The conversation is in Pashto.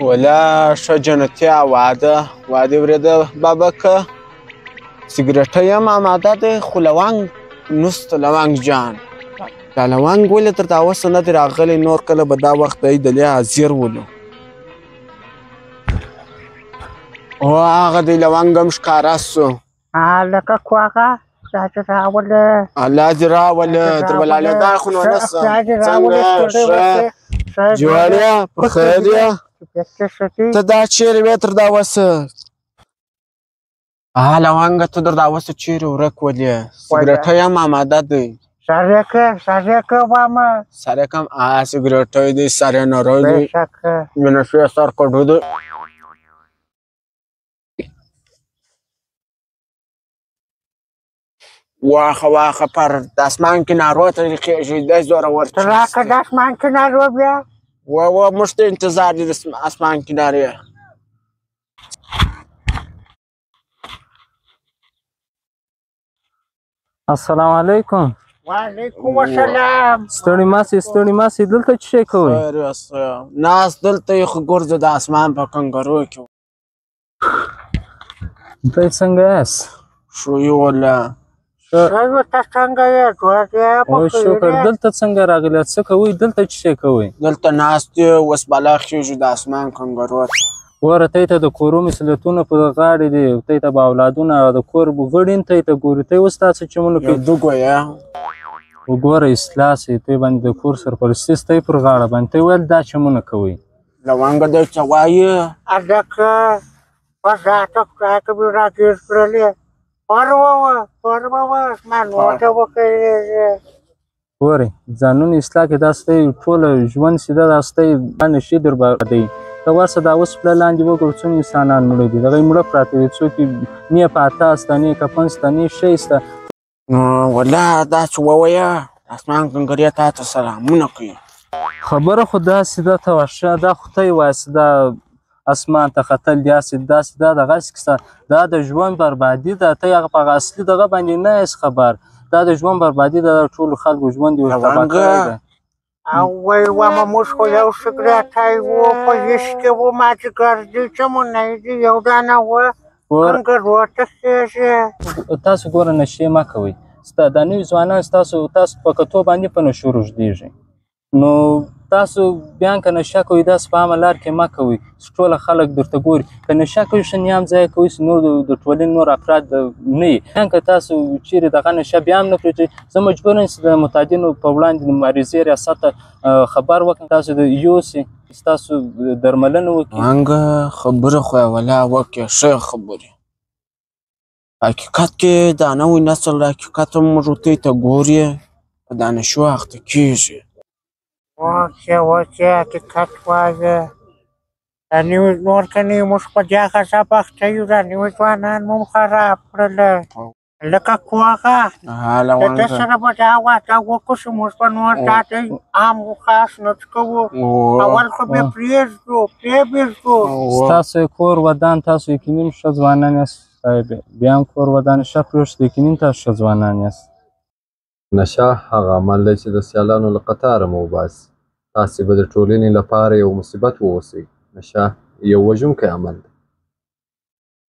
ولا ښه جنتي هوا ده، وادي ورېده بابکه. سګرټی هم اماده دی، خو لونګ نشته. لونګ جان، دا لونګ ولې تر دا اوسه نه دی راغلی؟ نور کله به دا وخت دی دلې حاضر ولو. او هغه دی لونګ هم ښکاره سو. هلکه کوغه خدای دې راوله. الله دې راوله، تر بلالېدا خو نو نه سم. څنګه ښه جوړ یې؟ په خیر یې؟ ته دا چیرې وې تر دا اوسه؟ لونګه ته در دا اوسه چیرې ورک ولې؟ سګرټی هم اماده دی. سر که سر که وامه سر کم سګرټی دی، سر یې نری دی، مینه سر کډو دی. واخه واخه پر د اسمان کنارو ته خېژي دی زورور. ته راکه د اسمان کنارو بیا. و موږ ته انتظار دی د اسمان کنارې. السلام علیکم. وعلیکم السلام. ستړي ماسي، ستړي ماسي، دلته څه شی کوئ؟ خیر یاست؟ ناست دلته یو خو ګرځو د اسمان په کنګرو کې. دی څنګه یاست؟ ښه یو ولا. ښه یو، ته څنګه یې؟ جوړ یې؟ په شکر. دلته څنګه راغلی؟ څه کوئ دلته؟ څه شی کوئ؟ دلته ناست یو، اوس بالا خېژو د اسمان کنګرو ته. ګوره تی ته د کورو مسؤلیتونه په غاړې دي، تی ته به اولادونه د کور غړي هم تی ته ګوري. تی اوس تاسو چې مونږ یو دوګویه وګوره اصلاح سي، تی باندې د کور سرپرستي ستی پر غاړه باندې. تی ویل دا چمونه کوئ؟ لونګه دی څه وایي؟ هلکه په ذاته خدای ته مې راګیر کړلې. پروه پروه اسمان ورته وکړې. ګورئ ځانونه اصلاح کړئ. دا ستۍ ټوله ژوند چې ده دا ستۍ نشي در بربادوي. ته ورسه دا اوس پله لاندې وګوره څومره انسانان مړه دي، دغه مړه پراته دي، څوک یې نه په اتا سته، نه کفن سته، نه شی سته. نو ولا دا چې ووایه اسمان کنګرې تا ته سلامونه کوي. خبره خو داسې ده ته وحشه، دا خو ته یې وایې چې دا اسمان ته ختل دي هسې داسې، دا دغسې کیسه، دا د ژوند بربادي ده. ته هغه په هغه اصلي دغه باندې نه یاست خبر. دا د ژوند بربادي ده، دا ټولو خلکو ژوند یې ورته تباه کړی دی. او وای وامه موږ خو یو سګرټی و په هیڅ کې و مازدیګر دي چې مو نه دي یو دانه وه کنګرو ته خېژي. تاسو ګوره نشې مه کوئ. دا نوي ځوانان ستاسو تاسو په کتو باندې په نشو روږدېږي. نو تاسو بیا که نشه کوئ داسې په عامه لار کې مه کوئ، چې ټوله خلک درته ګوري. که نشه کوئ ښه نیام ځای کوئ چې نور د ټولنې نور افراد نه وي. بیا که تاسو چیرې دغه نشه بیا هم نه پرېږدئ، زه مجبور یم چې د معتادینو په وړاندې د مبارزې ریاست ته خبر وکړم، تاسو د یوسي ستاسو درملنه وکړي. څنګه خبره خو یې ولا وکړې، ښه خبرې. حقیقت کې دا نوی نسل حقیقت هم موږ ته ګوري، په دا نشو اخته کېږي. اوکې اوکې حقیقت وایې. دا نوي نور که نه موږ په دې غضب اخته یو، دا نوي ځوانان مو خراب کړل. لکه کوغه د ده سره به دا وعده وکړو چې موږ به نور دا دی عام و خاص نه څکوو. اول خو به پرېږدو، پرې به ږدو. ستاسو کور ودان، تاسو یقیني ښه ځوانان یاست، بیا هم کور ودان ښه پرېښود، یقیني تاسو ښه ځوانان یاست. نشه هغه عمل دی چې د سیالانو له قطاره مو وباسي. تاسې به د ټولنې لپاره یو مصیبت واوسئ. نشه یو وژونکی عمل دی.